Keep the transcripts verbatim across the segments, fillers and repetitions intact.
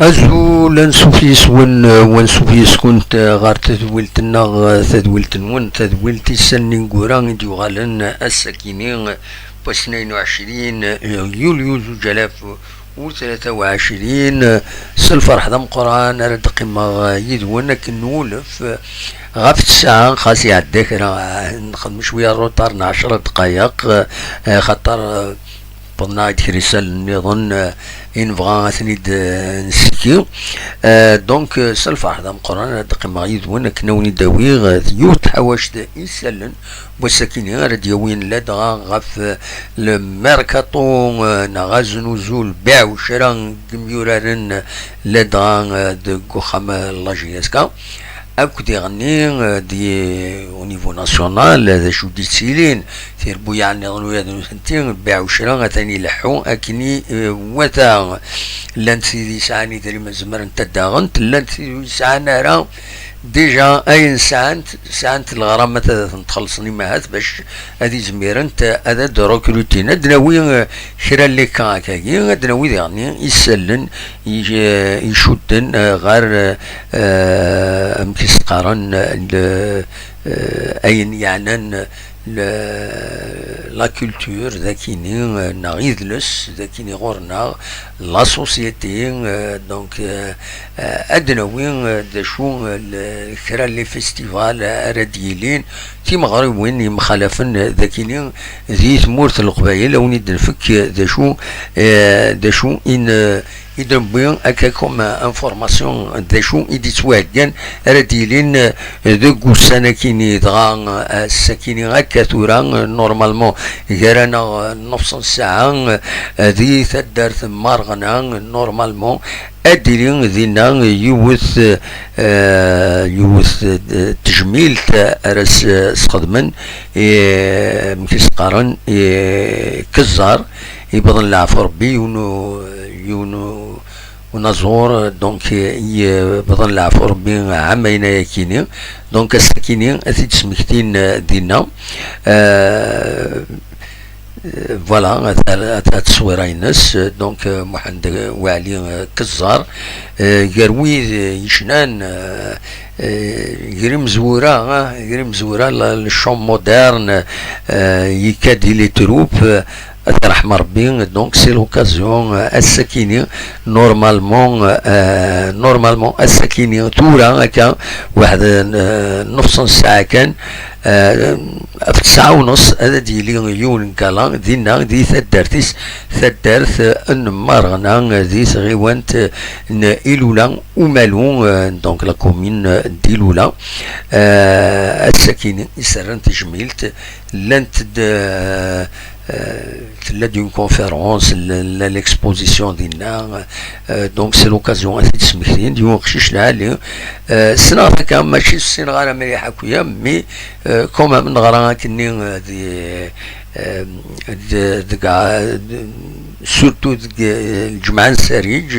Azul, ansuf yes-wen, ansuf yes-kunt ɣer tadwilt-nneɣ, tadwilt-nwen, tadwilt Isallen ineggura i d-yuɣalen ass-akini, wass-nni n ɛecrin yulyu zuǧ alaf u tlata u ɛecrin. S lferḥ d ameqqran ara d-qqimeɣ yid-wen akken nwulef ɣef ttesɛa, xas iɛedda kra, nxedem cwiya rrutar n ɛecra dqayeq, eh, xaṭer, eh, wwḍen-aɣ-d kra isallen nniḍen, eh, i nebɣa ad ten-id, eh, nsekki. Eh, donc, eh, s lferḥ d ameqqran ara d-qqimeɣ yid-wen akken ad wen-id-awiɣ, eh, yiwet tḥawact isallen n wass-akini ara d-yawin ladɣa ɣef, eh, le mercato, eh, neɣ aznuzu, lbiɛ u ccra n yimyuraren, eh, ladɣa, eh, deg uxxam, eh, n la J S K. Akk diɣenni, eh, di, au niveau national, eh, d acu d-yettilin, tirbuyaɛ nniḍen ula d nutenti, lbiɛ u ccra atan ileḥḥu akken i, eh, iwata. Llant tid yesɛan idrimen zemrent ad d-aɣent, llant tid ur yesɛan ara, déjà ayen sɛant, sɛant leɣramat ad tent-xellṣen imahat bac ad izmirent ad d-recrutin. Ad d-nawi, eh, kra n les cas akkagi, ad d-nawi diɣenni isallen i-, icudden, eh, ɣer, eh, amek i s-qqaren, eh, le-, eh, ayen yeɛnan le-, la culture, d akini, eh, neɣ idles, d akini ɣur-neɣ, la société, eh, donc, eh, eh, ad d-nawi, eh, d acu, eh, le-, kra n les festivals ara d-yilin, timeɣriwin yemxalafen, eh, d akini, di tmurt n Leqbayel, ad wen-id-nefk, eh, d acu, eh, d acu i n-, i d-newwi akka comme information, d acu i d-yettwaheggan ara d-yilin, eh, deg ussan-akini. Dɣa, eh, ass-akini akka tura, eh, normalement, gar-aneɣ, eh, nnefṣ n ssaɛa, eh, di taddart n Marɣna, normalement, ad d-tili dinna yiwet, eh, yiwet, eh, tejmilt ara s-, sxedmen, eh, amek i s-qqaren, eh, Kezzar, yebḍen leɛfu Rebbi, yiwen u-, yiwen u-, unaẓur, donc, eh, yebḍen leɛfu Rebbi ɛamayen ayakini, donc ass-akini ad t-id-smektin, eh, dinna. Eh, Voilà, ata, ata tteswira-ines, donc, euh, Muḥend Waɛli, euh, Kezzar, euh, gar wid, euh, yecnan, euh, euh, gar imezwura, ah, gar imezwura, le, le chant moderne, euh, yekka-d i les troupes, euh, ad t-yerḥem Rebbi, donc c'est l'occasion, euh, ass-akini, normalement, euh, normalement, ass-akini, tura, akka, waḥed, euh, nnefṣ n ssaɛa kan, Eh, ɣef ttesɛa u nneṣ ad d-yili yiwen n gala dinna di taddart-is, taddart, eh, n Marɣna, eh, di tɣiwant, eh, n Ilula Umalu, eh, donc la commune, eh, d'Ilula. Eh, ass-akini i s-rran tejmilt, llant-d, eh, eh, tella-d une conférence, la, la, l'exposition dinna, eh, donc c'est l'occasion ad t-id-smektin, d yiwen uqcic lɛali. Eh, ssneɣ-t akka, mačči ssineɣ ara mliḥ akk-ya, mais, eh, quand même neɣra akkenni, eh, di, eh, d-, deg, d-, surtout deg, eh, lǧemɛa n Sariǧ,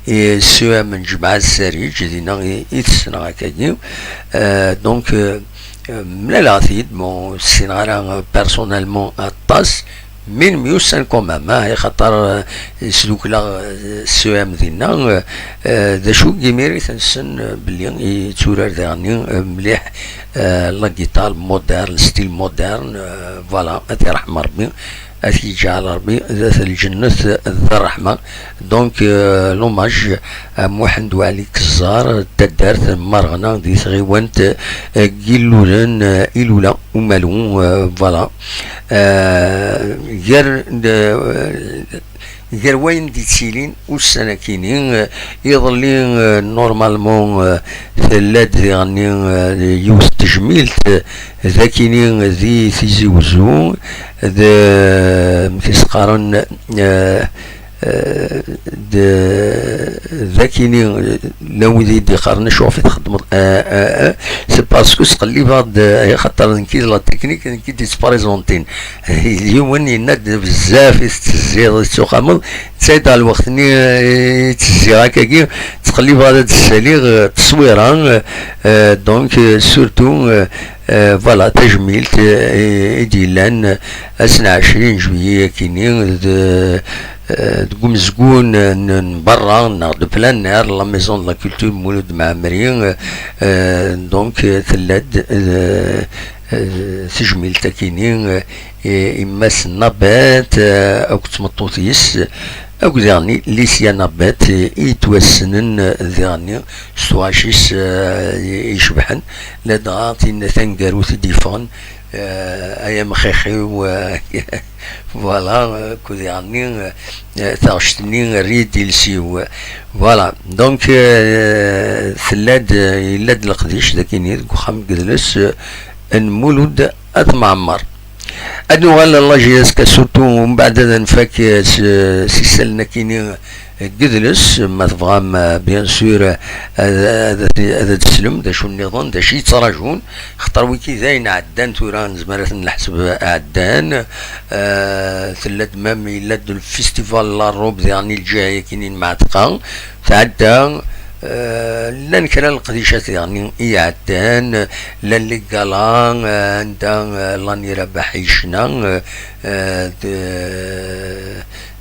eh, C E M n lǧemɛa n Sariǧ, dinna i, i t-ssneɣ akkagi. Eh, donc, eh, eh, mlaleɣ-t-id, bon, ssineɣ ara, eh, personnellement aṭas, mais myussan quand même, ah, axaṭer, eh, sdukleɣ, eh, C E M dinna, eh, eh, d acu, imir i t-nessen, eh, belli yetturar daɣenni, eh, mliḥ, eh, la guitare moderne, style moderne, eh, voilà, ad t-iṛḥem Ṛebbi. Ad t-yeǧɛel Ṛebbi d at lǧennet d ṛṛeḥma. Donc, euh, l'hommage à Muḥend Waɛli Keẓẓar, taddart n Marɣna di tɣiwant, euh, n Ilulen, euh, Ilula Umalu, euh, voilà. Euh, gar, euh, gar wayen d-yettilin ussan-akini, euh, iḍelli, euh, normalement, euh, tella-d diɣenni, euh, yiwet n tejmilt, euh, d akini di Tizi Wezzu, d, amek i s-qqaren, eh, eh, d, d akini, llan wid i d-iqqaren acuɣef i txeddmeḍ, eh, eh, eh, c'est parce que sqellibeɣ-d, eh, axaṭer nekki d la technique, nekki d-yettprésentin. Yiwen yenna-d bezzaf i tettezziḍ, i tettuxameḍ, netta-d ɣer lweqt-nni, eh, i ttezziɣ akkagi, ttqellibeɣ ad d-ssaliɣ, eh, tteswira, eh, eh, donc, eh, surtout, eh, Euh, voilà, tajmilt, euh, i, i d-yellan, euh, ass n ɛecrin juillet akini, d, euh, deg umezgun n, n berra, neɣ de plein air, la Maison de la Culture Mulud Mɛemmri, euh, euh, donc, euh, tella-d, euh, euh, tejmilt akini, euh, i, i Mass Nabet, euh, akked tmeṭṭut-is, akked diɣenni Licia Nabet, i yettwassnen, euh, diɣenni s tɣaci-s, euh, i, icebḥen, ladɣa tin taneggarut i d-yeffɣen, euh, ay amxixi-w, euh, voilà, euh, akked diɣenni, euh, taɣect-nni, err-iyi-d iles-iw. Voilà, donc, euh, tella-d, yella-d leqdic d akini deg uxxam n yidles, euh, n Mulud At Mɛemmer. Ad nuɣal ɣer la J S K surtout, mbeɛd ad nfak, eh, s, s isallen akini, eh, n yidles, ma tebɣam, eh, bien sûr, eh, ad, ad, ad d-teslem d acu nniḍen, d acu yettrajun, xaṭer wiki d ayen ɛeddan tura, nezmer ad ten-neḥseb ɛeddan. Eh, tella-d même, yella-d le festival la robe diɣenni lǧiha yakini n Mɛetqa, tɛedda. Eh, llan kra n leqdicat diɣenni i iɛeddan, llan les galas, eh, anda, eh, Lani Rabaḥ yecna, eh, eh, d,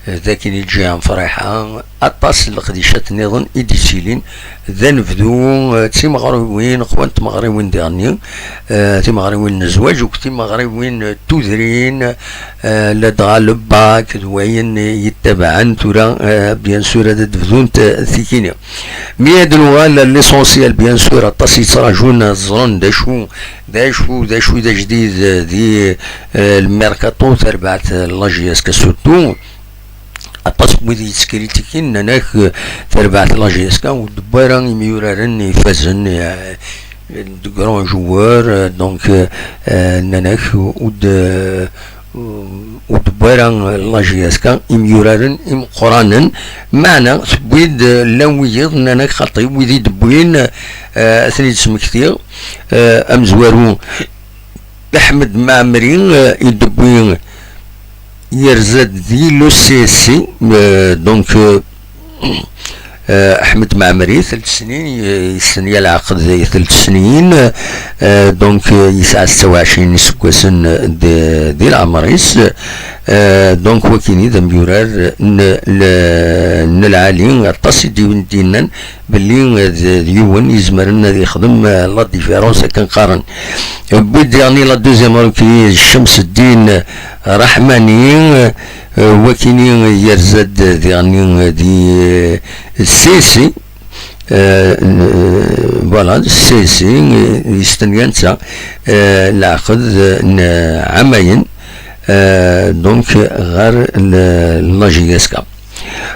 eh, d akini lǧiha n Friḥa, aṭas n leqdicat nniḍen i d-yettilin. D anebdu, eh, d timeɣriwin, qwan tmeɣriwin diɣenni, eh, timeɣriwin n zzwaǧ, akked timeɣriwin n tudrin, eh, ladɣa le bac, d wayen yettabaɛen tura, eh, bien sûr, ad d-bdunt, eh, tikini. Mi ad nuɣal l'essentiel, bien sûr, aṭas yettrajun ad ẓren d acu, d acu, d acu i d ajdid, eh, di, eh, le mercato, tarbaɛt, eh, la J S K surtout. Aṭas n wid yettkritikin, nnan-ak, eh, tarbaɛt la J S K ur d-tewwi ara imyuraren ifazen, eh, de grands joueurs, eh, donc, eh, eh, nnan-ak ur d-, ur d-tewwi ara la J S K imyuraren imeqqranen, meɛna tewwi-d, eh, llan wiyiḍ, nnan-ak xaṭi, wid i d-wwin, eh, ad ten-id-smektiɣ, eh, amezwaru Ḥmed Mɛemmri, eh, i d-tewwi yerza-d di le C S C, eh, donc, eh, eh, Ḥmed Mɛemmri, telt snin, eh, yestenya leɛqed di telt snin, eh, donc, eh, yesɛa setta u ɛecrin iseggasen, eh, di, di leɛmer-is, eh, donc, wakini d amyurar n, n, n lɛali, aṭas i d-, d-yennan belli, eh, d, d yiwen izemren ad yexdem, eh, la différence akken qqaren. Wwi-d diɣenni la deuxième recrue, Cemseddin Raḥmani, eh, wakini yerza-d diɣenni di, eh, C S C, eh, n-, voilà, C S C, eh, yestenya netta, eh, leɛqed n ɛamayen, eh, donc ɣer l-, la J S K.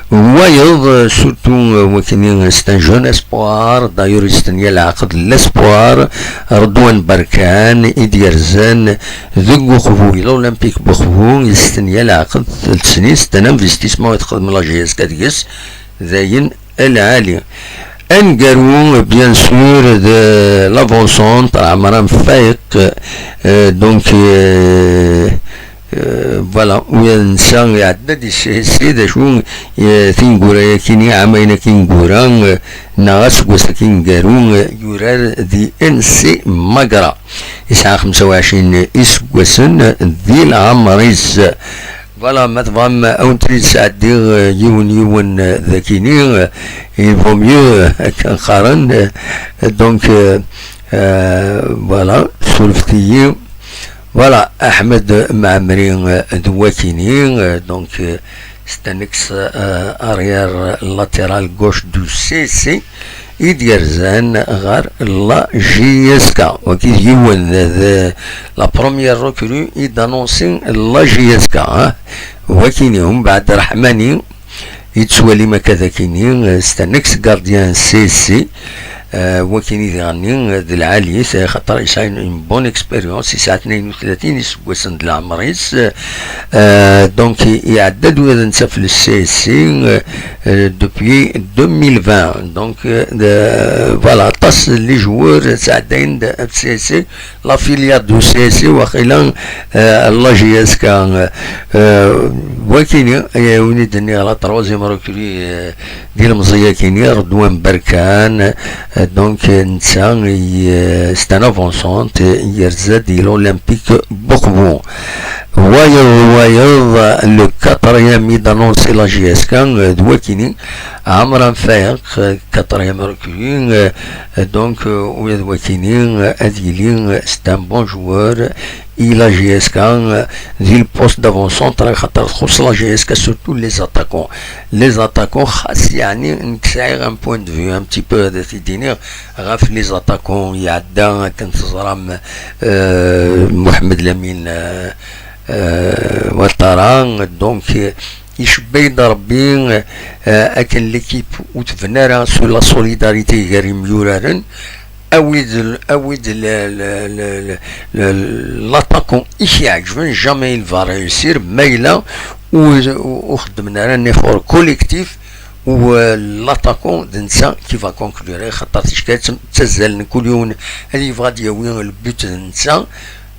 Wayeḍ, surtout, euh, wakini, c'est un jeune espoir, d'ailleurs, yestenya leɛqed n l'espoir, Redouane Barkan, i d-yerzan deg Uqbu, l'Olympique Buqbu, yestenya leɛqed n telt snin, c'est un investissement i texdem la J S K deg-s, d ayen lɛali. Aneggaru, bien sûr, de l'avancante, Ɛemran Fayeq, euh, donc, euh, Euh, voilà, u netta iɛedda-d i C S C, d acu, euh, tineggura-agi-nni, ɛamayen-agi ineggura, euh, neɣ aseggas-agi ineggaru, euh, yurar di N C Magra. Yesɛa xemsa u ɛecrin iseggasen di leɛmer-is. Voilà, ma tebɣam, ad wen-ten-id-sɛeddiɣ, euh, yiwen yiwen, euh, dagini, euh, il vaut mieux, euh, akken qqaren, euh, donc, euh, euh, voilà, surfet-iyi. Voilà, Ahmed Mɛemmri, euh, d wakini, euh, donc, euh, c'est un ex, euh, arrière latéral gauche du C S C, i d-yerzan ɣer la J S K. Wagi d yiwen, d la première recrue i d-annoncer la J S K, hein. Wakini, umbeɛd Rahmani, yettwalim akka d akini, euh, c'est un ex-gardien C S C, euh, wakini diɣenni, euh, d lɛali, c'est xaṭer yesɛa une, une bonne expérience, yesɛa tnayen u tlatin iseggasen d leɛmer-is, euh, donc i-, iɛedda-d ula d netta f le C S C, euh, euh, depuis deux mille vingt, donc, euh, de, voilà, aṭas n les joueurs sɛeddayen-d f C S C, la filière du C S C, waqila, euh, la J S K, euh, euh, wakini, euh, win i d-nniɣ la troisième recrue, euh, d ilemẓi-agi-nni, Redouane Berkane, euh, donc, euh, netta, euh, c'est un avant-centre, euh, yerza di l'Olympique Bourbourg. Wayeḍ, wayeḍ, le quatrième i d-annoncer la J S K, euh, d wakini, Amran Fayeq, euh, quatrième recrue, euh, euh, donc, euh, ula d wakini, euh, ad yili, euh, c'est un bon joueur, i la J S K, euh, di le poste d'avant-centre, xaṭer txuṣṣ la J S K surtout les attaquants. Les attaquants, xas, yeɛni, nekk sɛiɣ un point de vue un petit peu, ad t-id-iniɣ, ɣef les attaquants iɛedda, akken teẓram, euh, Mohamed Lamine, euh, euh, Ouattara, donc, euh, icebba-yi-d Rebbi, euh, akken l'équipe ur tebni ara sur la solidarité gar yimyuraren, awi-d, awi-d le, le, le, le, le, l'attaquant i k-iɛeǧben, jamais il va réussir, ma yella ur, ur xeddmen ara un effort collectif, u, euh, l'attaquant d netta qui va conclure, xaṭer ticki ttazzalen kul yiwen ad yebɣu ad yawi le but d netta.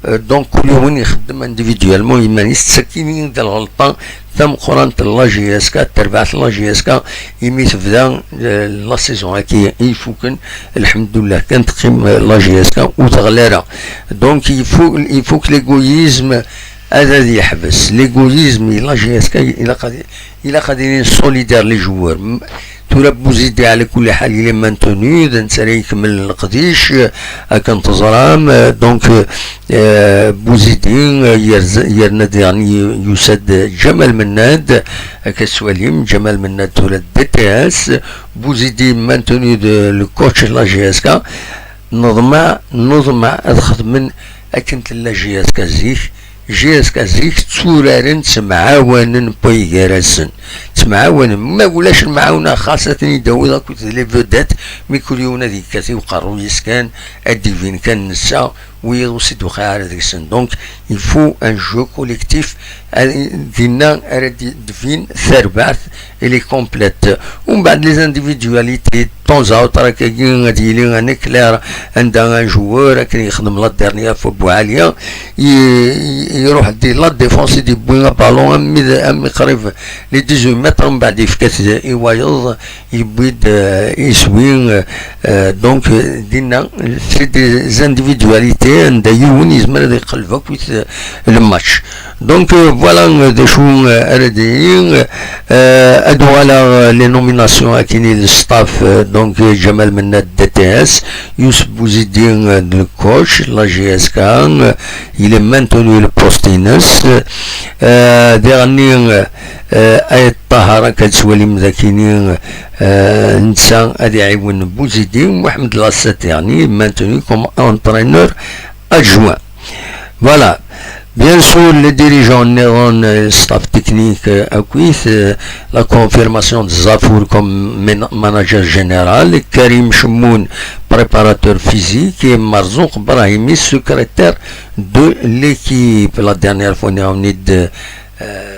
Euh, donc kul yiwen ixeddem individuellement iman-is, d takkini d lɣelṭa tameqqrant n la J S K, terbaɛt n la J S K, imi tebda, euh, la saison-agi ifuken, lḥemdullah kan teqqim, euh, la J S K ur teɣli ara. Donc il faut, il faut que l'égoïsme ad, ad yeḥbes. L'égoïsme, la J S K, ilaq ad, ilaq ad ilin solidaires les joueurs. M-, tura Bouzidi, ɛla kulli ḥal, il est maintenu, d netta ara ikemmlen leqdic, euh, akken teẓram, euh, donc, euh, euh, Bouzidi, euh, yerza-, yerna diɣen yu-, yusa-d Ǧamal Mennad, akka tettwalim, Ǧamal Mennad tura D T S, Bouzidi maintenu de, le coach n la J S K, neḍmeɛ, neḍmeɛ ad xedmen akken tella J S K zik, J S K zik tturaren ttemɛawanen wway gar-asen, ttemɛawanen, ma ulac lemɛawna xas ad ten-id-tawiḍ akked les vedettes, mi kul yiwen ad yekkat i uqerruy-is kan, ad d-ibin kan netta, wiyaḍ ur s-id-tuqiɛ ara deg-sen. Donc, il faut un jeu collectif, euh, dinna ara d-, d-tbin tarbaɛt, elle est complète. Umbeɛd les individualités, de temps à autre, akkagi ad yili un éclair, anda un joueur, akken yexdem la dernière fois Boualia, i-, i-, iruḥ di la défense, i d-yewwi aballon, armi d-, armi qrib les dix-huit mètres, umbeɛd yefka-t i wayeḍ, yewwi-d, euh, iswi, euh, euh, donc, euh, dinna, c'est des individualités, anda yiwen yezmer ad iqelleb akk, euh, le match. Donc, euh, voilà, euh, d acu, euh, ara d-iniɣ, euh, ad uɣaleɣ, euh, les nominations akini le staff, euh, donc, euh, Ǧamal Mennad D T S, Youssouf Bouzidi, euh, le coach, la J S K, euh, il est maintenu le poste-ines, euh, diɣenni, euh, euh, Ayt Tahar, akka tettwalim dakini, euh, netta ad iɛiwen Bouzidi, Mohamed Lassat, yeɛni, maintenu comme entraîneur adjoint. Voilà. Bien sûr, les dirigeants nniḍen, euh, staff technique, euh, akkit, euh, la confirmation de Zafour comme man-, manager général, Karim Chemoun, préparateur physique, et Marzouk Brahimi, secrétaire de l'équipe. La dernière fois, on a dit, euh,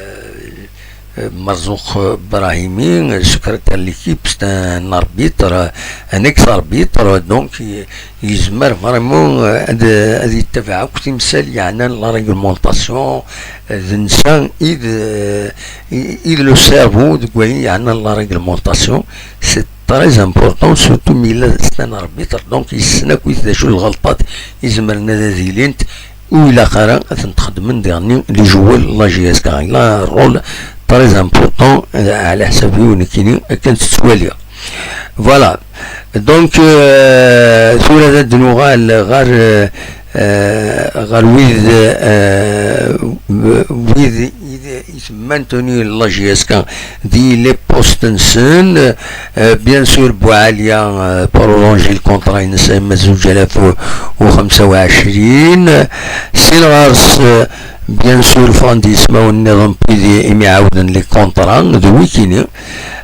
Marzouk Brahimi, secrétaire de l'équipe, c'est un arbitre, un ex-arbitre, donc il, il se met vraiment, euh, ad, ad yettabaɛ akk timsal yeɛnan la réglementation, euh, d netta i d, euh, i, i d le cerveau deg wayen yeɛnan la réglementation. C'est très important, surtout mi yella c'est un arbitre, donc yessen akk d acu lɣelṭat izemren ad ilint, ur ilaq ara ad tent-xedmen diɣenni les joueurs n la J S K. Il a un rôle très important, euh, ɛla ḥsab-iw nekkini akken tettwaliɣ. Voilà. Donc, euh, tura ad d-nuɣal ɣer, euh, euh, ɣer wid, euh, wid i d-, i d-, i maintenu la J S K di les postes-nsen. Euh, bien sûr, Boualia, euh, prolongé le contrat-ines arma zuǧ alaf u xemsa u ɛecrin. Si lɣers, euh, bien sûr, ffɣen-d yismawen nniḍen, puis imi ɛawden les contrats d wikini.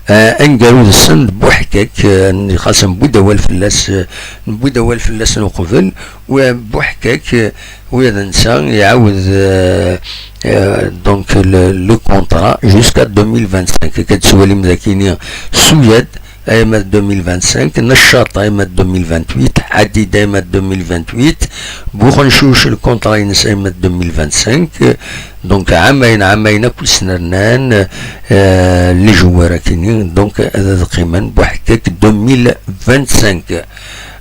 Euh, aneggaru deg-sen d Bouḥkak, euh, xas newwi-d awal fell-as, euh, newwi-d awal fell-asen uqbel, u Bouḥkak, euh, ula d netta iɛawed, euh, euh, donc le, le contrat jusqu'à deux mille vingt-cinq. Akka tettwalim dakini Souyad, arma d deux mille vingt-cinq, Neccaṭ arma d deux mille vingt-huit, Ḥadid arma d deux mille vingt-huit, Buxencuc le contrat-ines arma d deux mille vingt-cinq. Donc ɛamayen, ɛamayen akk i sen-rnan, euh, les joueurs akini, donc ad qqimen Bouḥkak deux mille vingt-cinq.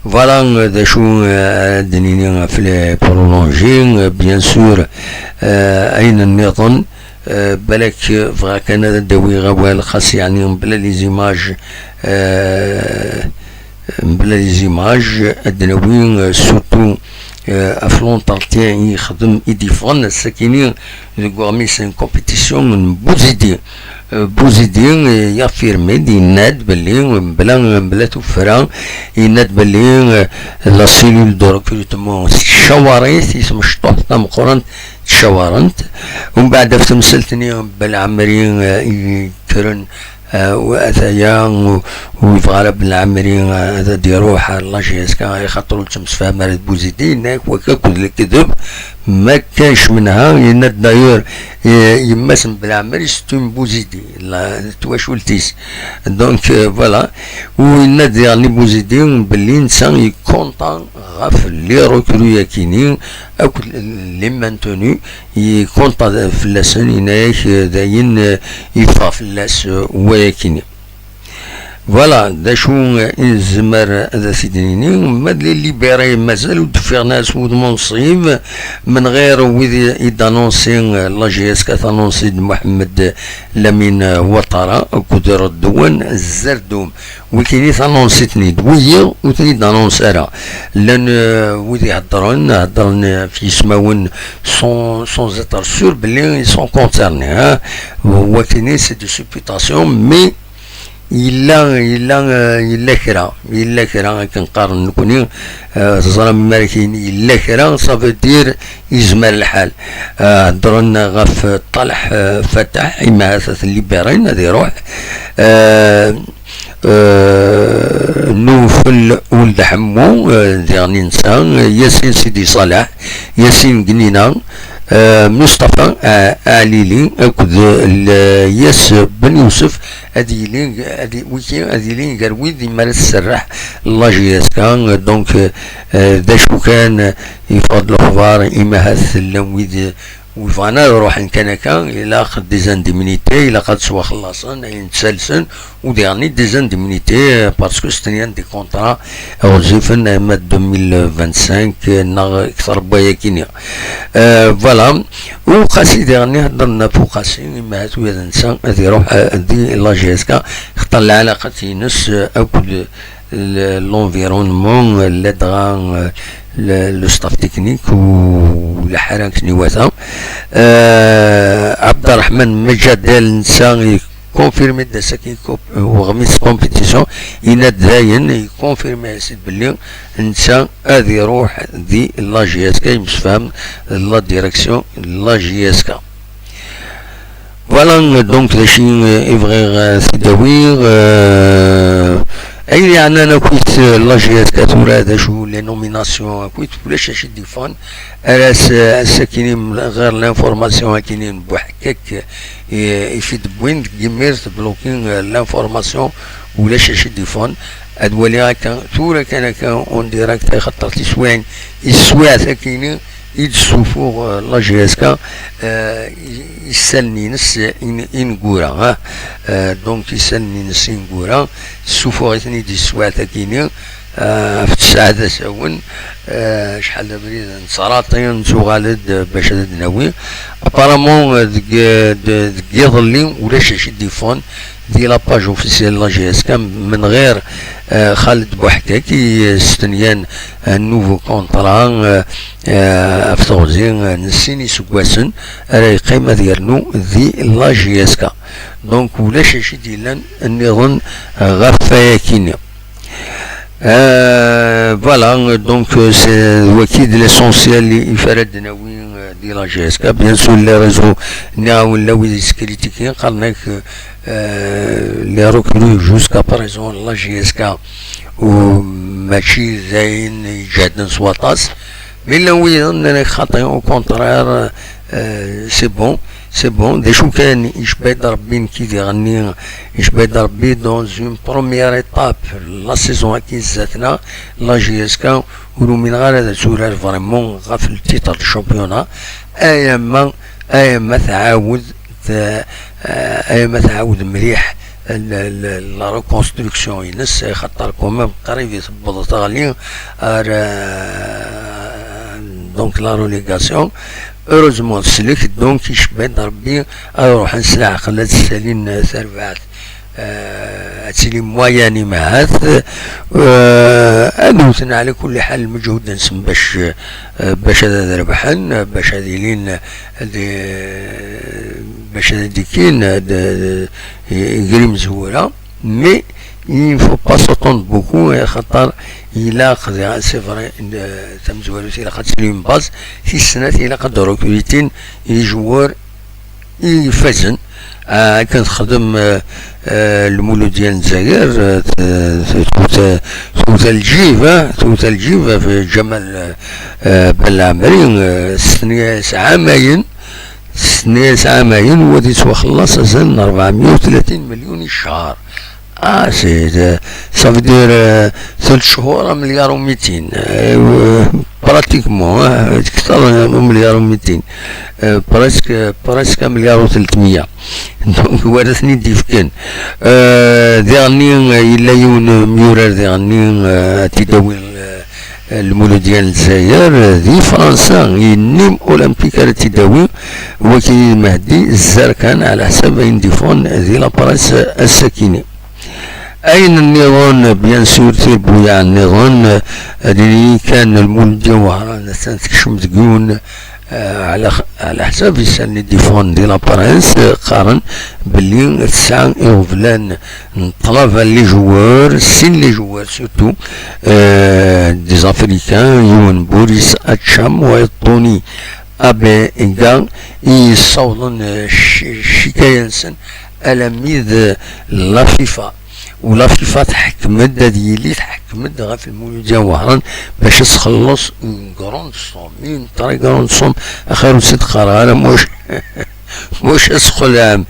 Voilà, euh, d acu, euh, ad d-nini ɣef les prolongés, euh, bien sûr, euh, ayen nniḍen, euh, balak, euh, bɣiɣ kan ad d-awiɣ awal, xas yeɛni mebla les images, euh, mebla les images, ad d-nawi, euh, surtout, euh, ɣef l'entretien i yexdem i d-yeffɣen ass-akini deg uɣmis n compétition n Bouzidi. Euh, Bouzidi, euh, yaffirmi-d, yenna-d belli, euh, mebla, mebla tuffra, yenna-d belli, euh, la cellule de recrutement tcawaṛ-it, i tmecṭuḥt tameqqrant tcawaṛent. Umbeɛd ɣef temsalt-nni, Belɛemri, euh, i yekkren, euh, u ataya, u, u yebɣa ara Belɛemri, euh, ad d-iruḥ ar la J S K, axaṭer ur ttemsefham ara d Bouzidi, yenna-yak wakka akked lekdeb, ma kanc menha, yenna-d d'ailleurs, euh, yemma-s n Belɛemri, c'est une Bouzidi, la, d twacult-is. Donc, euh, voilà. U yenna-d diɣen i Bouzidi belli netta yekkonta ɣef les recrues-akini akked les maintenus, yekkonta fell-asen, yenna-yak, euh, dayen, euh, yeffeɣ fell-as, euh, wayakini. Voilà, d acu, euh, i nezmer ad as-id-nini? Ma d les libérés, mazal ur d-ffiɣen ara s wudem unṣib, من غير wid i d-annoncé, euh, la J S K t'annoncé-d Mohamed Lamine Ouattara akked Redouane Zerdoum. Wikini t'annoncé-ten-id, wiyi ur ten-id-annoncé ara. Llan, euh, wid iheddren, heddren, euh, ɣef yismawen sans, sans être sûr belli ils sont concernés, hein. Wakini c'est des supputations, mais yella, yella, euh, yella kra, yella kra akken qqaren nekni, euh, teẓram mi ara k-yini yella kra, ça veut dire yezmer lḥal. Euh, heddren ɣef Ṭalḥ, euh, Fataḥ, imi ahat ad t-libérin, ad iruḥ. Euh, euh, Nufel Uld Ḥemmu, euh, diɣen netta, Yasin Sidi Ṣaleḥ, Yasin Gnina, euh, Mustafa, euh, Alili, akked Lyas Ben Yousef, ad yili, ad y-, wiki ad yili gar wid i mi ara tserreḥ la J S K. Donc, euh, d acu kan, euh, yeffeɣ-d lexbar, imi ahat llan wid ur bɣan ara ad ruḥen kan akka, ilaq des indemnités, ilaq ad ttwaxellaṣen, ayen ttalsen, u diɣen des indemnités, euh, parce que c'est des contrats ɣezzifen, arma deux mille vingt-cinq, euh, neɣ akter n wayakini. Euh, voilà. Uqasi diɣen, heddren ɣef Uqasi, imi ahat ula d netta ad iruḥ, euh, di la J S K, xaṭer lɛalaqat-ines, euh, akked l-, l'environnement, ladɣa, euh, le, le staff technique u lḥara akken iwata. Euh, Abderrahmane Medjadel, netta confirmé-d ass-agi, euh, uɣmis compétition, yenna-d dayen, confirmé-as-id belli netta ad iruḥ di la J S K, yemsefham d la direction de la J S K. Voilà, donc, d acu i bɣiɣ, euh, ad t-id-awiɣ, euh, Ayen yeɛnan akkit la J S K tura d acu, les nominations akkit, ulac acu i d-yeffɣen. Ar ass, ass-akini ɣer l'information akini n Buḥkak i, i fi d-wwin deg imir teblokin, eh, l'information, ulac acu i d-yeffɣen. Ad waliɣ akka tura kan akka en direct, axaṭer tiswiɛin, iswiɛt akini i d-tessufuɣ, eh, la J S K, eh, i-, isallen-ines in-, ineggura, ah. Eh, donc isallen-ines ineggura, tessufuɣ-iten-id iswiɛt akini, eh, ɣef tesɛa d asawen, eh, acḥal d abrid nettɛaṭi, nettuɣal-d, eh, bac ad d-nawi. Apparemment, eh, deg, eh, de-, deg iḍelli, ulac acu i d-yeffɣen di la page officielle la J S K, menɣir, eh, Xaled Buḥkak i, eh, stenyan un nouveau contrat, eh, eh, ɣef teɣzi, eh, n sin iseggasen ara yeqqim ad yernu di la J S K. Donc, ulac acu i d-yellan nniḍen, eh, ɣef wayakini. Euh, voilà, donc, euh, c'est waki d l'essentiel i, i f ara d-nawi, euh, di la J S K. Bien sûr, les réseaux, nniɣ-awen, la wid yeskritikin, qqaren-ak, euh, les recrues jusqu'à présent, la J S K, u mačči d ayen iǧehden s waṭas. Mi llan wiyaḍ nnan-ak xaṭi, au contraire, euh, c'est bon, c'est bon. D acu kan, icba-d Rebbi, nekk i d-iɣenni, icba-d Rebbi dans une première étape, la saison-agi zdat-neɣ, la J S K, ur umineɣ ara ad turar vraiment ɣef le titre de championnat, ayama, ayama tɛawed, t-, ayama tɛawed mliḥ la, la, la reconstruction-ines, axaṭer quand même qrib i tewweḍ teɣli ar, euh, donc la relégation. Heureusement teslek, donc icba-d Rebbi ad ruḥen s leɛqel ad ssalin tarbaɛt, euh, ad tili moyenne imahat, euh, ad wten ɛla kulli ḥal lmeǧhud-nsen bac, euh, bac ad, ad rebḥen, bac ad ilin, ad, bac ad d-ikkin, ad, ad, i-, gar imezwura. Mais il ne faut pas s'attendre beaucoup, axaṭer ilaq, c'est vrai, euh, tamezwarut ilaq ad tili une base, tis snat ilaq ad d-recrutin les joueurs i ifazen. Ah, akken texdem, euh, euh, Lmuludya n Lezzayer, euh, t-, t-, twet, twet lǧib, ah, twet lǧib ɣef Ǧamal, euh, euh, Ben Lɛemri, euh, s tneyya yesɛamayen, s tneyya yesɛamayen, u ad yettwaxelleṣ azal n rebɛemya u tlatin melyun i ccher. Ah, c'est, euh, ça veut dire, euh, ثلاث شهور مليار وميتين. Euh, pratiquement, hein, أكثر من مليار وميتين. Euh, presque, presque مليار وثلاثمية. Donc, war aten-id-yefken. Euh, diɣenni, euh, yella yiwen, euh, myurar diɣenni, euh, ad t-id-awi, euh, Lmuludya n Lezzayer, euh, di Fransa, i Nîmes Olympique ara t-id-awi, wagi d Mehdi Zerkan, ɛla ḥsab ayen d-iffɣen di la presse ass-akini. Ayen nniḍen, bien sûr, tirbuyaɛ nniḍen, ad nini kan Lmuludya Wehran attan tekcem deg yiwen, eh, ɛla x-, ɛla ḥsab isallen i d-iffɣen di la presse, eh, qqaren belli tesɛa iɣeblan n ṭṭlaba n les joueurs, sin les joueurs surtout, eh, des Africains, yiwen Boris Atcham, wayeḍ Tony Abega, i yessawḍen, eh, cc-, ccikaya-nsen alammi d la FIFA. U la FIFA tḥekkem-d, ad yili tḥekkem-d ɣef Lmuludya Wehran bac ad txelleṣ une grande somme, une très grande somme. Axir ur tt-id-qqareɣ ara, muc, muc asxelɛem.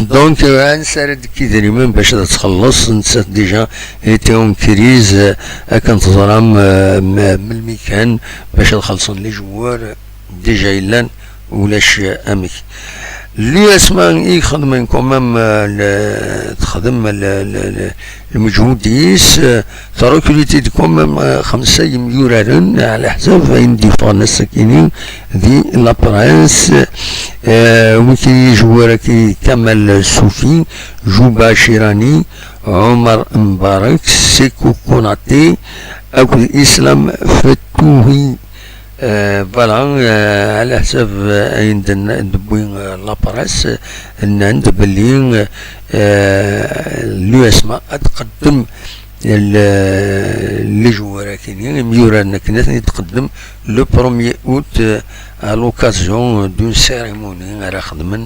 Donc, ansa ara d-tekk idrimen bac ad txelleṣ, nettat déjà était en crise, akken teẓram, euh, m-, melmi kan bac ad xellṣen les joueurs déjà yellan, ulac amek. L'U S M A i ixedmen quand même, euh, le, texdem le, le, le, lmeǧhud-is, euh, trekruti-d quand même, euh, xemsa yemyuraren, ɛla ḥsab ayen d-iffɣen ass-akini di la presse, euh, wiki les joueurs-agi: Kamal Soufi, Jouba Chirani, Omar Mbarek, Sekou Konaté, akked Islam Fetouhi. Euh, voilà, euh, ɛla ḥsab, euh, ayen d-, d-tewwi, euh, la presse, nnan-d belli, euh, l'U S M A ad tqeddem le, les joueurs-agi-nni, imyuraren akken ad ten-id-tqeddem le premier août, euh, à l'occasion d'une cérémonie ara xedmen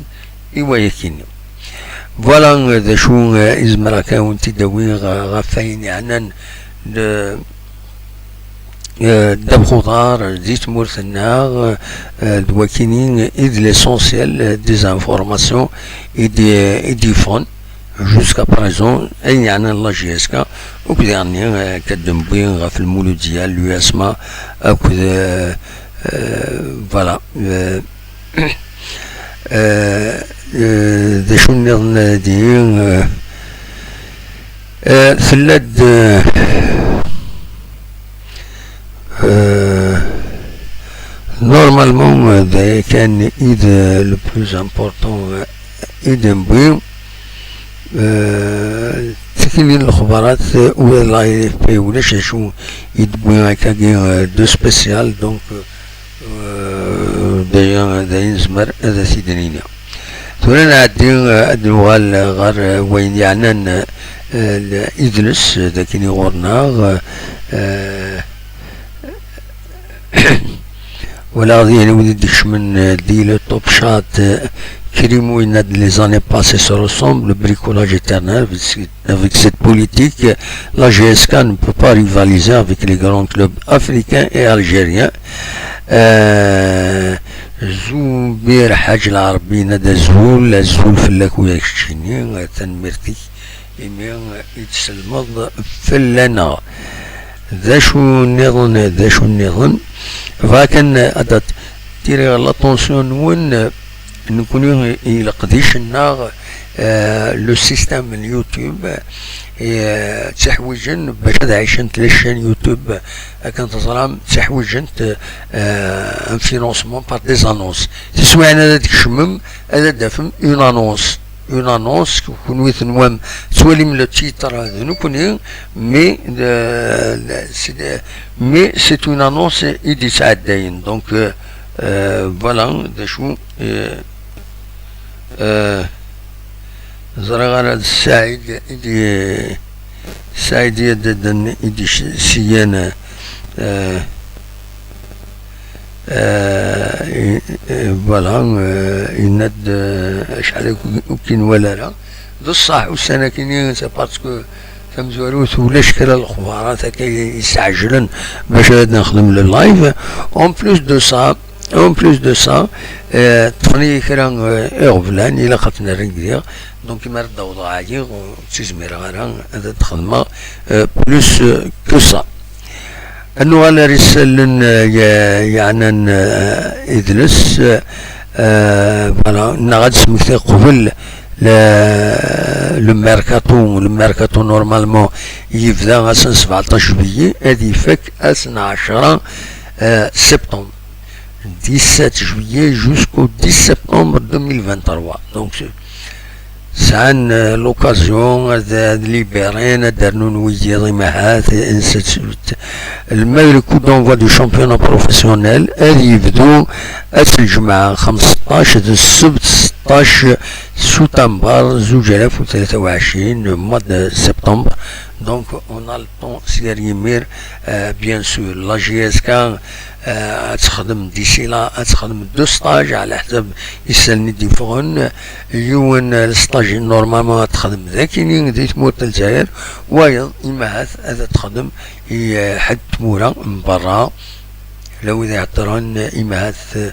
i wayakini. Voilà, euh, d acu, euh, i zemreɣ kan ad wen-t-id-awiɣ, euh, ɣef wayen yeɛnan le, euh, ddabex uḍar di tmurt-nneɣ, euh, d wakini i d l'essentiel, euh, des informations i d-, i d-yeffɣen jusqu'à présent, ayen yeɛnan la J S K, akked daɣenni, euh, akka d-newwi ɣef lmuludya, l'U S M A, akked, euh, euh, voilà, euh, euh, euh, d acu nniḍen, euh, dihi, euh, euh, tella-d, euh, euh, normalement, euh, d aya kan i d, euh, le plus important, euh, i d-newwi, euh, tikli n lexbarat, euh, ula d la A F P ulac acu i d-wwi akkagi, euh, de spécial, donc, euh, euh, d aya, d aya nezmer ad as-id-nini. Tura nɛeddi, euh, ad nuɣal ɣer, euh, wayen yeɛnan, euh, l-, idles, euh, d akken i ɣur-neɣ, euh, walaɣ dihin wid i d-ikecmen, euh, di le top chat, euh, Krim, il y a des années passées se ressemblent, bricolage éternel, avec cette politique, la J S K ne peut pas rivaliser avec les grands clubs africains et algériens. Euh, Zubir Ḥaǧ Lɛerbi yenna-d azul, azul fell-ak u keččini, tanemmirt-ik imi i d-tselmeḍ fell-aneɣ. D acu nniḍen, d acu nniḍen? Bɣiɣ kan ad attiriɣ l'attention-nwen, nekkni i leqdic-nneɣ, euh, le système n YouTube, euh, ttiḥwijen bac ad ɛicent les chaînes YouTube, akken teẓram, ttiḥwijent, euh, un financement par des annonces. Tiswiɛin ad d-tkecmem, ad d-tafem une annonce. Une annonce, kunwi tenwam, tettwalim le titre d nekkni, mais, euh, c'est, mais c'est une annonce i d-yettɛeddayen. Donc, euh, euh, voilà, d acu, euh, euh, ẓriɣ ara d Saɛid i d-, Saɛid Yaddaden i d-, syen, euh, euh, i-, euh, voilà, euh, yenna-d, euh, acḥal ur k-, ur k-nwala ara. D ṣṣeḥ, ussan-akini, c'est parce que tamezwarut ulac kra n lexbarat akka i-, yesɛejlen bac ad nexdem le live. En plus de ça, en plus de ça, euh, ṭṭfen-iyi kra, euh, iɣeblan, ilaq ad ten-rregleɣ. Donc, mi ara d-awḍeɣ ɛyiɣ, ur ttizmireɣ ara ad t-xedmeɣ, euh, plus, euh, que ça. Ad nuɣal ar isallen, euh, ye-, yeɛnan, euh, idles, euh, voilà, neɣ ad d-smektiɣ qbel le, le mercato, le mercato normalement yebda ass n sebɛeṭṭac juillet, ad ifak ass n ɛecṛa, euh, septembre. Dix-sept juillet jusqu'au dix septembre deux mille vingt-trois. Donc, sɛan, euh, l'occasion ad, ad libérin, ad d-rnun wiyiḍ imahat, et ainsi de suite. Le, le coup d'envoi du championnat professionnel ad yebdu ass n lǧemɛa xemseṭṭac d ssebt seṭṭac sutamber zuǧ alaf u tlata u ɛecrin, mois de septembre. Donc, on a le temps, si yar yimir, euh, bien sûr, la J S K, euh, ad texdem d'ici là, ad texdem deux stages, ɛla ḥsab isallen i d-yeffɣen. Yiwen, euh, le stage, normalement, ad texdem d akini di tmurt n Lezzayer, wayeḍ, imahat, ad texdem i, euh, ḥedd tmura n berra. La wid iheddren, imahat, euh,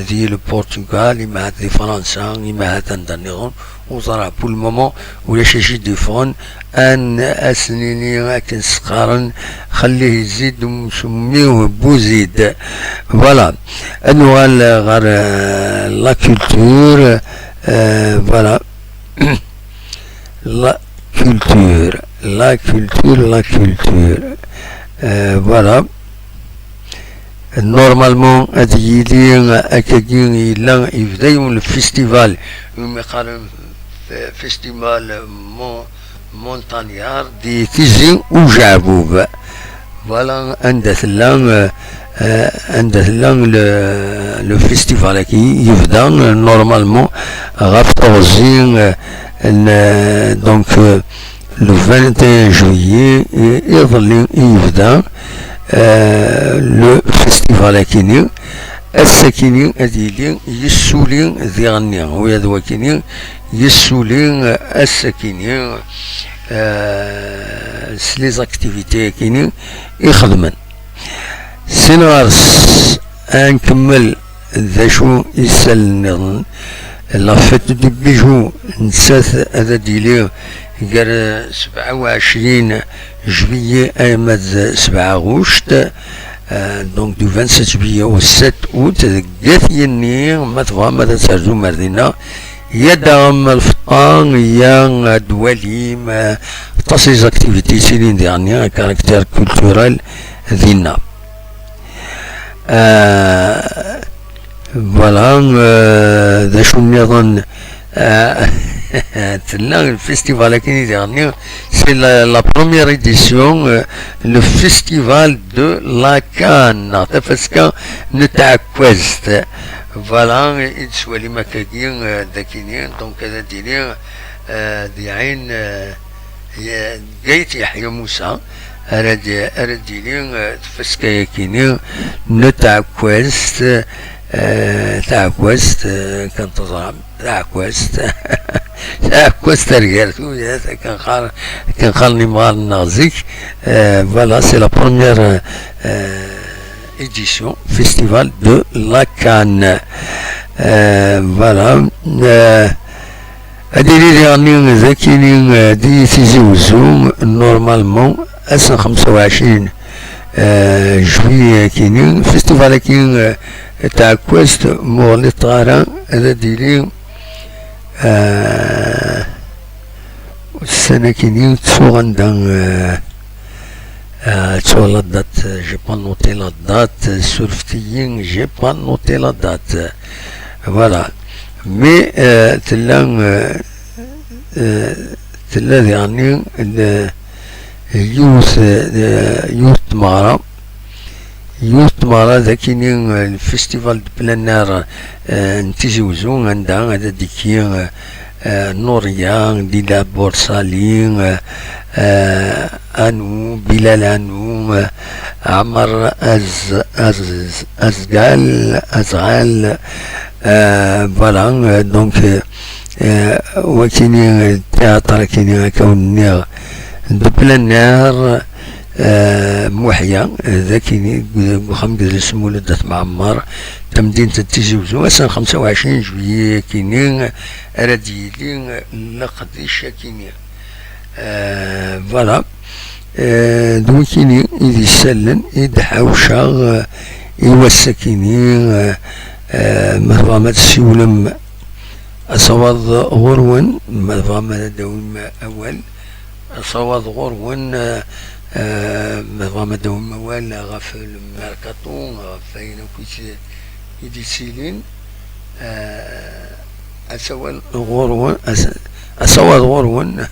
di le Portugal, imahat di Fransa, imahat anda nniḍen, ur ẓriɣ, pour le moment, ulac acu i d-yeffɣen. Ad n-, ad s-nini akken s-qqaren, خليه يزيد ومسميه بوزيد. Voilà. Ad nuɣal ɣer, euh, la culture, euh, voilà. La culture, la culture, la culture. Euh, voilà. Normalement, ad yili akkagi yella yebda yiwen le festival, umi qqaren festival Mon-, Montagnard di Tizi Ujeɛbub. Voilà, anda tella, euh, euh, anda tella le, le festival-agi yebda, euh, normalement ɣef teɣzi, euh, n, euh, donc, euh, le vingt et un juillet, i-, iḍelli i yebda, euh, le festival-akini. Ass-akini ad yili yessuli diɣenni, ula d wakini yessuli ass-akini, eh, s les activités akini i xedmen. Sin ɣer-s ad nkemmel d acu isallen nniḍen. La fête du bijou, nettat ad d-yili gar sebɛa u ɛecrin juillet arma d sebɛa ɣuct, eh, donc du vingt-sept juillet au sept août, deg At Yenni, ma tebɣam ad terzum ar dinna, yad aɣem lfeṭṭa, ya ad twalim, eh, aṭas les activités yettilin diɣenni, un caractère culturel dinna. Euh, voilà, euh, d acu nniḍen, euh, tella le festival akini diɣenni, c'est la, la première édition, euh, le festival de la canne, tafaska n tɛekkazt. Voilà, i d-twalim akkagi, euh, d akini, donc ad d-yili, euh, d yaɛin, euh, Bgayet Yeḥya Musa, ara d-, ara d-yili, eh, tfaska-yakini n tɛekkazt, eh, taɛekkazt, eh, kan teẓram, taɛekkazt, taɛekkazt ar gar tuyat, akken qqar-, akken qqaren imɣaren-nneɣ zik. Eh, voilà, c'est la première, eh, édition, Festival de la Canne. Eh, voilà. Eh, Ad yili diɣenni d akini, eh, di Tizi Wezzu, normalement, ass n xemsa u ɛecrin, eh, juillet akini, festival akini, eh, taɛekkazt, ma ur ɣliṭeɣ ara, ad d-yili, eh, ussan akini, ttuɣ anda, eh, Ah, sur la date, euh, j'ai pas noté la date, euh, surfet-iyi, j'ai pas noté la date. Voilà. Mais, euh, tella, euh, euh, tella diɣenni, euh, yiwet, euh, yiwet tmeɣra, yiwet tmeɣra d akini, euh, le festival de plein air, euh, n Tizi Wezzu, anda ad d-ikki, euh, eh, Nuria, Lila Borsali, eh, eh, Anou, Bilal Anou, eh, Amar Az-, Az-, Azgal, Azgal, eh, voilà, eh, donc, eh, eh, wakini, eh, théâtre akini, akka ur nniɣ, de plein air, eh, Muḥya, eh, d akini, deg uxxam n yidles Mulud At Mɛemmer, tamdint n Tizi Wezzu, ass n xemsa u ɛecrin juillet akini, ara d-yili leqdic akini. Eh, voilà. Eh, d wikini i d isallen i d-ḥawceɣ, eh, i wass akini, eh, eh, ma tebɣam ad tessiwlem asawaḍ ɣur-wen, ma tebɣam ad d-tawim awal, asawaḍ ɣur-wen, eh, eh, ma tebɣam ad d-tawim awal ɣef le mercato, ɣef wayen akk i d-, i d-yettilin, eh, asawal ɣur-wen, as-, asawaḍ ɣur-wen,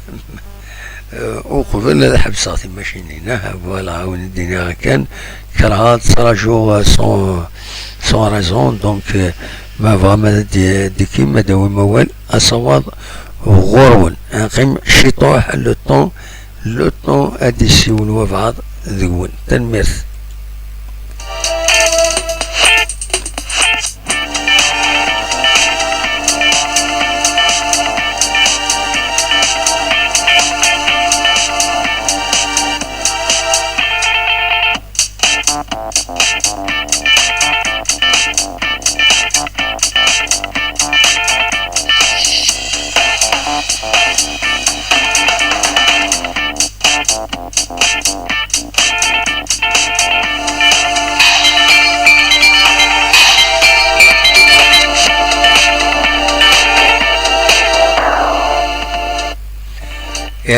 eh, uqbel ad ḥebseɣ timacinin, ah, voilà, awen d-iniɣ kan, kerheɣ ad ttṛajuɣ, eh, sans, sans raison, donc, eh, ma tebɣam ad d-, d-, ad d-tawim awal, asawaḍ ɣur-wen. Ad neqqim ciṭuḥ, le temps, le temps ad d-yessiwel wabɛaḍ deg-wen. Tanemmirt.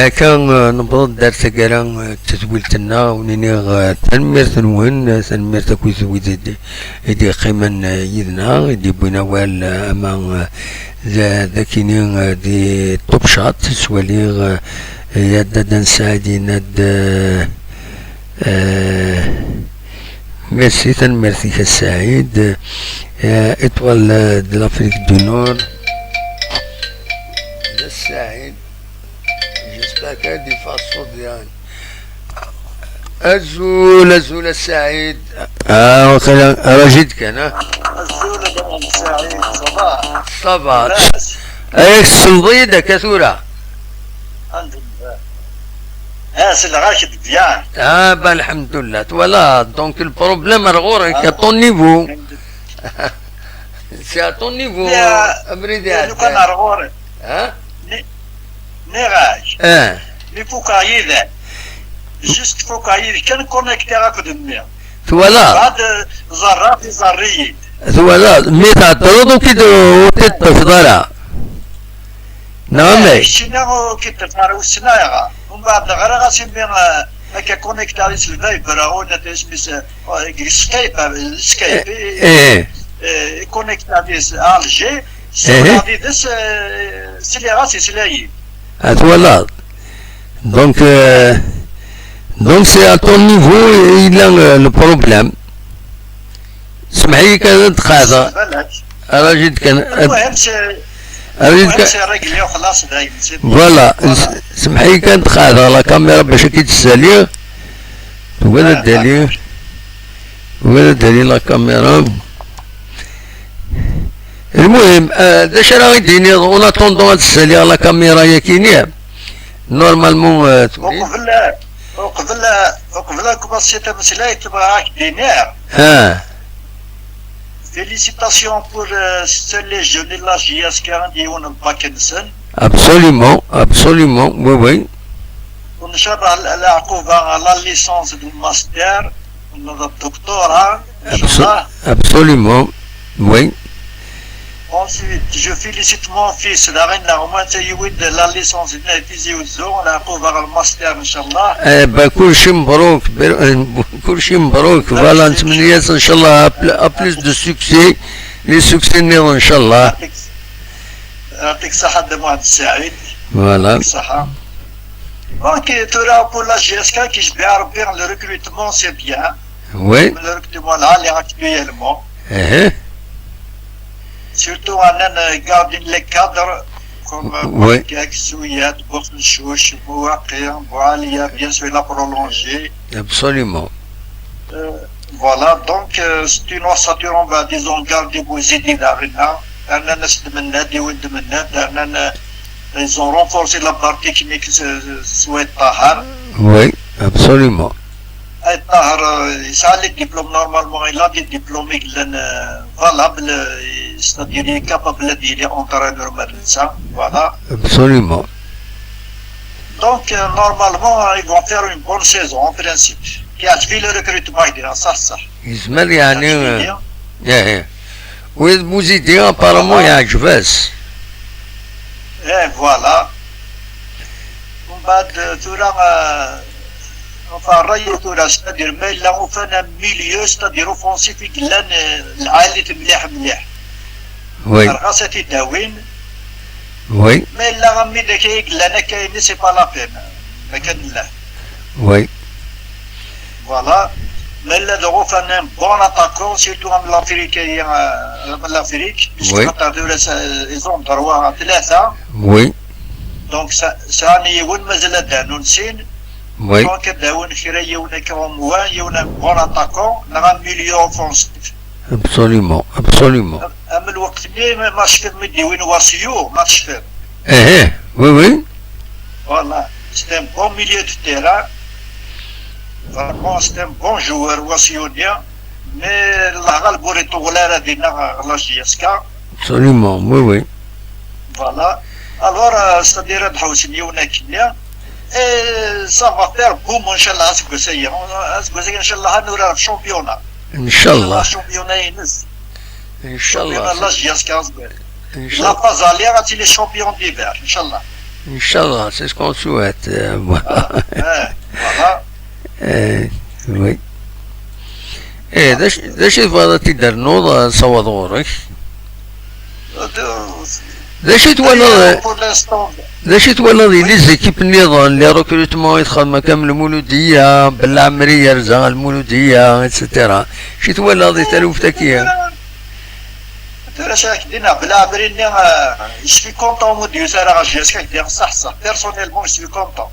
Akka, eh, newweḍ-d ar taggara, eh, n tedwilt-nneɣ, ur niniɣ, eh, tanemmirt-nwen, eh, tanemmirt akked wid i d-, i d-yeqqimen, eh, yid-neɣ, i d-yewwin awal, eh, ama, eh, d, d akini, eh, di Top Chat, ttwaliɣ, eh, ya Dada n Saɛid yenna-d, eh, eh, merci, tanemmirt-ik a Saɛid. Eh, Étoile, eh, de l'Afrique du Nord. D Saɛid. J'espère que ad ifaṣṣu diɣen. Azul, azul a Saɛid. Ah, waqila Rajid kan, ah? Azul a Saɛid, ça va? Ça va. Lɛac. Ay, tessneḍ-iyi-d akka tura? Alhamdulillah. Ah, selleɣ-ak-d bien. Ah, ben, alhamdulillah. Twalaḍ, donc, le problème ar ɣur-k, à ton niveau. C'est à ton niveau, abrid iɛeddan. Lukan ar ɣur-, ah? Nniɣ-ak. Ah. Mi fukeɣ yid-k. Juste fukeɣ yid-k kan, connecté akked mmi. Twalaḍ? Mbeɛd, ẓerreɣ, iẓerr-iyi-d. Twalaḍ? Mi theddreḍ ur k-id-, ur t-id-tafeḍ ara. Neɣ amek? Keččini ur k-id-tafeḍ ara, ur ssineɣ ayɣer. Mbeɛd ɣriɣ-as i mmi, eh, akka connecté s le Viber, ɣur-, isem-is, eh, deg Skype, eh, Skype, eh, eh, connecté s Alger, ssawleɣ yid-s, eh, sliɣ-as, yesla-yi-d. Ah, twalaḍ? Donc, euh, donc c'est à ton niveau, il a, euh, le problème. Semḥ-iyi kan ad d-qeɛdeɣ. Balak. Arajid kan ad, المهم, c'est, arajid المهم, kan, c'est réglé وخلاص, دايم, c'est bon. Voilà. Voilà. S-, semḥ-iyi kan ad d-qeɛdeɣ la caméra bac ad k-id-ssaliɣ. Tugad ad d-ali. D'accord. Tugad ad d-ali la caméra. المهم, euh, d acu ara yi-d-tiniḍ, en attendant ad ssaliɣ la caméra-yagi-nni? Normalement, euh, tuli. Uqbel, uqbel, uqbel ad nkumaṣi tameslayt, bɣiɣ ad k-d-iniɣ. Ah. Félicitations pour, euh, setta les jeunes n la J S K, yiwen n bac-nsen. Absolument, absolument, oui, oui. Ncalleh leɛquba ɣer la licence d le master, d doctorat, ncalleh. Absolument, oui. Ensuite, je félicite mon fils, daɣen, neɣ ma anta yiwin d la licence n Tizi Uzzu, leɛquba ɣer le master, ncalleh. Eh ben, kulci mebruk, ber-, kulci mebruk, voilà, netmenni-as, ncalleh, à pl-, à plus de succès, les succès nniḍen, ncalleh. Yeɛṭik ṣṣeḥḥa a Dda Muḥend Ssaɛid. Voilà. Yeɛṭik ṣṣeḥḥa. Donc, tura, pour la J S K, ad k-icebbeɛ Rebbi, le recrutement, c'est bien. Oui. Le recrutement lɛali actuellement. Surtout, on a gardé les cadres, comme, euh, oui, Bourkak, Souyad, Bourfenchouch, Bouwaqi, Boualia, bien sûr, il a prolongé. Absolument. Euh, voilà, donc, euh, c'est une ossature, on va, disons, garder Bouzidi Darina. Terna-as-d Mennad, yiwen d Mennad, terna-, ils ont renforcé la barre technique, s-, s-, Soued Tahar. Oui, absolument. Soued Tahar, euh, il a les diplômes normalement, il a des diplômes, il est, euh, valable, euh, c'est-à-dire il est capable de dire entraîneur, mais ça, voilà. Absolument. Donc, euh, normalement, ils vont faire une bonne saison, en principe. Yeɛǧeb-iyi le recrutement, il est ça, ça. Yezmer, yeɛni, yeɛǧeb-iyi. Eh, eh. Wid Bouzidi, apparemment, yeɛǧeb-as. Eh, voilà. Mbeɛd, euh, tura, euh, enfin, ṛṛay-iw tura, c'est-à-dire, ma yella ufan un milieu, c'est-à-dire offensif, i yellan, euh, lɛali-t mliḥ, mliḥ. Oui. Ɣas ad t-id-awin. Oui. Ma yella am widak ay yellan akka-nni, c'est pas la peine. Ma kan llan. Oui. Voilà. Ma yella d ufan un bon attaquant, surtout am l'Afrique, euh, am l'Afrique, oui, puisque tura, euh, ils ont droit à tlata. Oui. Donc, ça, ça, yiwen mazal ad d-rnun sin. Oui. Donc, ad d-awin kra, yiwen akka au moins, yiwen un bon attaquant, neɣ un milieu offensif. Absolument, absolument. Am, am lweqt-nni, ma, ma tecfiḍ mi d-iwin Wasio, ma tecfiḍ. Eh, eh, oui, oui. Voilà, c'est un bon milieu de terrain. Vraiment, c'est un bon joueur, Wasio-nni. Mais Allah ɣaleb ur iṭuwel ara dinna ɣer la J S K. Absolument, oui, oui. Voilà. Alors, euh, c'est-à-dire, ad ḥewsen yiwen akkenni. Et ça va faire boum, ncallah, aseggas-agi. Aseggas-agi, ncallah, ad nurar championnat. Ncallah. Ncallah, championnat-ines. Ncallah. Championnat la J S K aseggas. Ncallah. La phase aller, ad tili champion d'hiver, ncallah. Ncallah, c'est ce qu'on souhaite, euh, voilà. Ah, eh, voilà. Eh, oui. Eh, d acu, d acu i tebɣiḍ ad t-id-ternuḍ, eh, nessaweḍ ɣur-k? D acu i twalaḍ, d acu i twalaḍ i les équipes nniḍen, les recrutements i txedmeḍ, am Lmuludiya, Belɛemri yerza ɣer Lmuludiya, et cetera. Acu i twalaḍ i taluft-agi? Tura, tura, ad k-d-iniɣ, Belɛemri-nni, euh, je suis content, mu d-yusa ara ɣer J S K, ad k-d-iniɣ ṣṣeḥ, ṣṣeḥ. Personnellement, je suis content.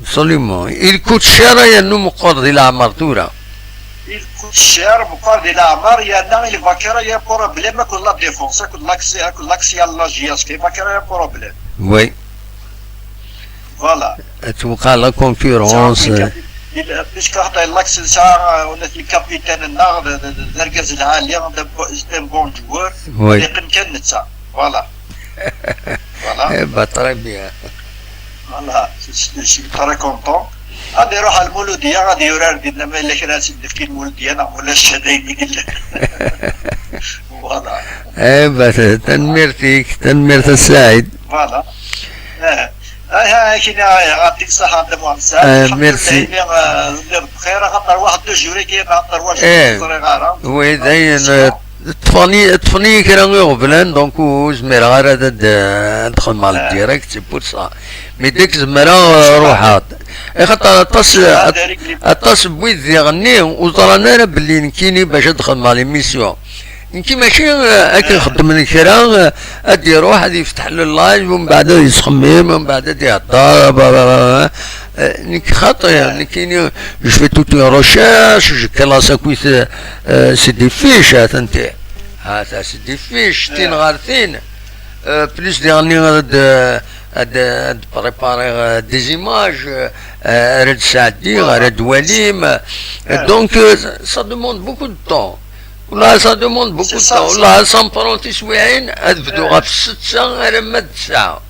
Absolument. Il coûte cher, yernu meqqer di leɛmer tura. Il coûte cher, meqqar di leɛmer, yerna il va créer un problème akked la défense, akked l'accès, akked l'accès à la J S K, il va créer un problème. Oui. Voilà. Ad twqeɛ la concurrence. Puisque l'accès, ça, on a dit capitaine, d, d, d, d argaz lɛali, d, d un bon joueur. Oui. Yeqqim kan netta. Voilà. Voilà. Eh ben, très bien. Voilà, je, je suis très content. Ad iruḥ ar Lmuludiya, ad yurar dinna, ma yella kra ad s-d-nefk i Lmuludiya, neɣ ma ulac, d ayen i yellan. Voilà. Eh ben, tanemmirt-ik, tanemmirt a Saɛid. Voilà. Eh, ah, ah, kini, ah, yaɛṭik ṣṣeḥḥa, a Dda Muḥend Saɛid. Eh, merci. Alḥemdulilah, imi, eh, telliḍ bxir, axaṭer waḥed deux jours-agi, axaṭer wacu ur ẓriɣ ara. Oui, d ayen, eh, ṭṭfen-iyi, ṭṭfen-iyi kra iɣeblan, donc ur zmireɣ ara ad, ad, ad xedmeɣ le direct, c'est pour ça. Mais dès que zemreɣ, eh, ruḥeɣ-d. Axaṭer aṭas, aṭas n wid diɣenni ur ẓran ara belli nekkini bac ad xedmeɣ l'émission. Nekki mačči, eh, akken xeddmen kra, eh, ad iruḥ, ad yefteḥ le live, umbeɛd ad yettxemmim, umbeɛd ad ihedder, ba, ba, ba, ba. Eh, nekk xaṭi, nekkini, je fais toute une recherche, je classe akk, euh, c'est des fiches, atenti. Ah, ça, c'est des fiches, tin ɣer tin. Euh, plus dernier, ad, ad, ad préparer, euh, des images, euh, ara d-sɛeddiɣ, ara d-walim. Euh, donc, euh, ça demande beaucoup de temps. Là, ça demande beaucoup de temps. Là, ça me prend tiswiɛin, ad bduɣ ɣef ssetta alamma d ttesɛa.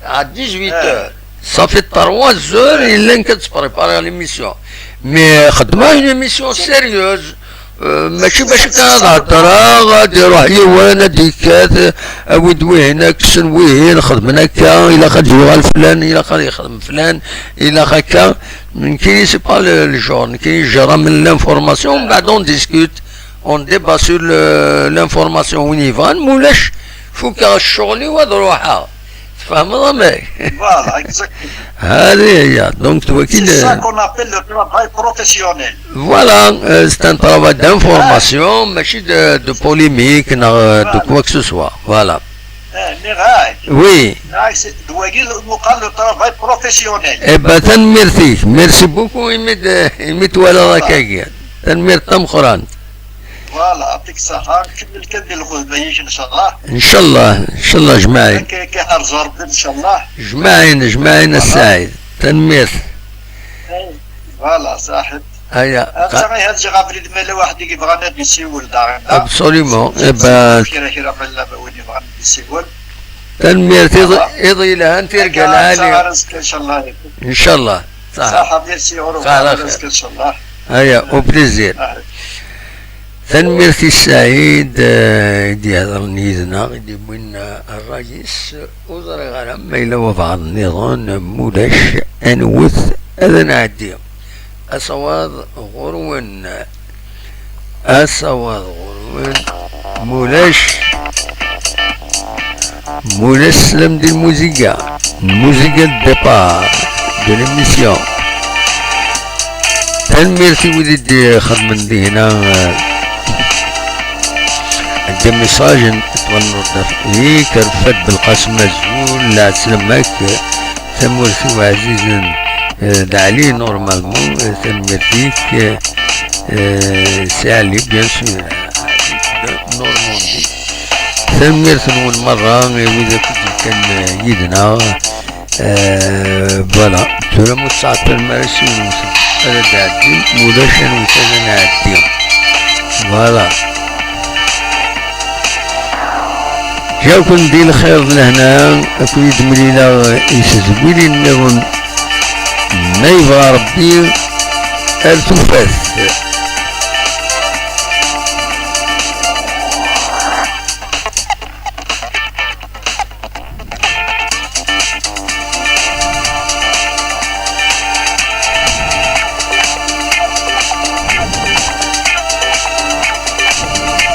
À dix-huit heures. Ça fait trois heures, il est que tu prépares l'émission. Mais, euh, xedmeɣ une émission sérieuse. Euh, mačči bac kan ad heddreɣ, ad iruḥ yiwen, ad yekkat, awi-d wihin, kksen wihin, xedmen akka, ilaq ad yuɣal flan, ilaq ad yexdem flan, ilaq akka. Nekkini, c'est pas le, le genre. Nekkini, je ramène l'information, umbeɛd on discute, on débat sur le, l'information, win yebɣan, ma ulac, fukeɣ ccɣel-iw, ad ruḥeɣ. Tfehmeḍ amek? Voilà, exactement. Hadi, ya. Donc, tu vois qu'il... C'est ça qu'on appelle le travail professionnel. Voilà, euh, c'est un travail d'information, mačči de, de polémique, neɣ, euh, de quoi que ce soit. Voilà. Eh, nniɣ-ak. Oui. Nniɣ-ak, c'est, d wagi i d-yuqal le travail professionnel. Eh ben, tanemmirt-ik. Merci beaucoup, imi d-, imi twalaḍ akkagi. Tanemmirt tameqqrant. Voilà, يعطيك الصحة. Nkemmel kan di lxedma-ik, ncallah. Ncallah, ncallah, jmaɛin. Akka, akka, ḥerz Rebbi, ncallah. Jmaɛin, jmaɛin a Saɛid. Tanemmirt. Eh, voilà, صاحب. Aya. Atta ihi ad ǧǧeɣ abrid ma yella waḥed i yebɣan ad d-isiwel daɣen, da. Absolument. Eh ben, kra, kra, ma yella win yebɣan ad d-isiwel. Tanemmirt, iḍ-, iḍ yelhan, tirga lɛali. Atta ar azekka, ncallah. Ncallah. Ṣaḥa. Ṣaḥa, merci, au revoir, ar azekka, ncallah. Aya, au plaisir. Tanemmirt i Saɛid, eh, i d-ihedren yid-neɣ, i d-iwwin, eh, ṛṛay-is. Ur ẓriɣ ara ma yella wabɛaḍ nniḍen, ma ulac, anwet ad nɛeddi. Asawaḍ ɣur-wen. Asawaḍ ɣur-wen. Ma ulac, ma ulac, sslam di lmuziga. Lmuziga de départ de l'émission. Tanemmirt i wid i d-ixedmen dihna, eh, des messages n Ṭwal Nurdaf. Yik, Rfat Belqasem, azul, lɛeslama-k. Tamurt-iw ɛzizen, eh, d Ɛli, normalement, eh, tanemmirt-ik, eh, eh, Si Ɛli, bien sûr, de Normandie. Tanemmirt-nwen merra, eh, wid akk i d-yekkan, eh, yid-neɣ. Eh, voilà, tura ma ur tesɛiḍ ara s yiwen ara d-ɛeddin, ma ulac anwet ad nɛeddi. Voilà. Ǧǧaw-ken di lxir d lehna, ad ken-id-mlileɣ i tedwilin nniḍen, ma yebɣa Rebbi, ar tufat.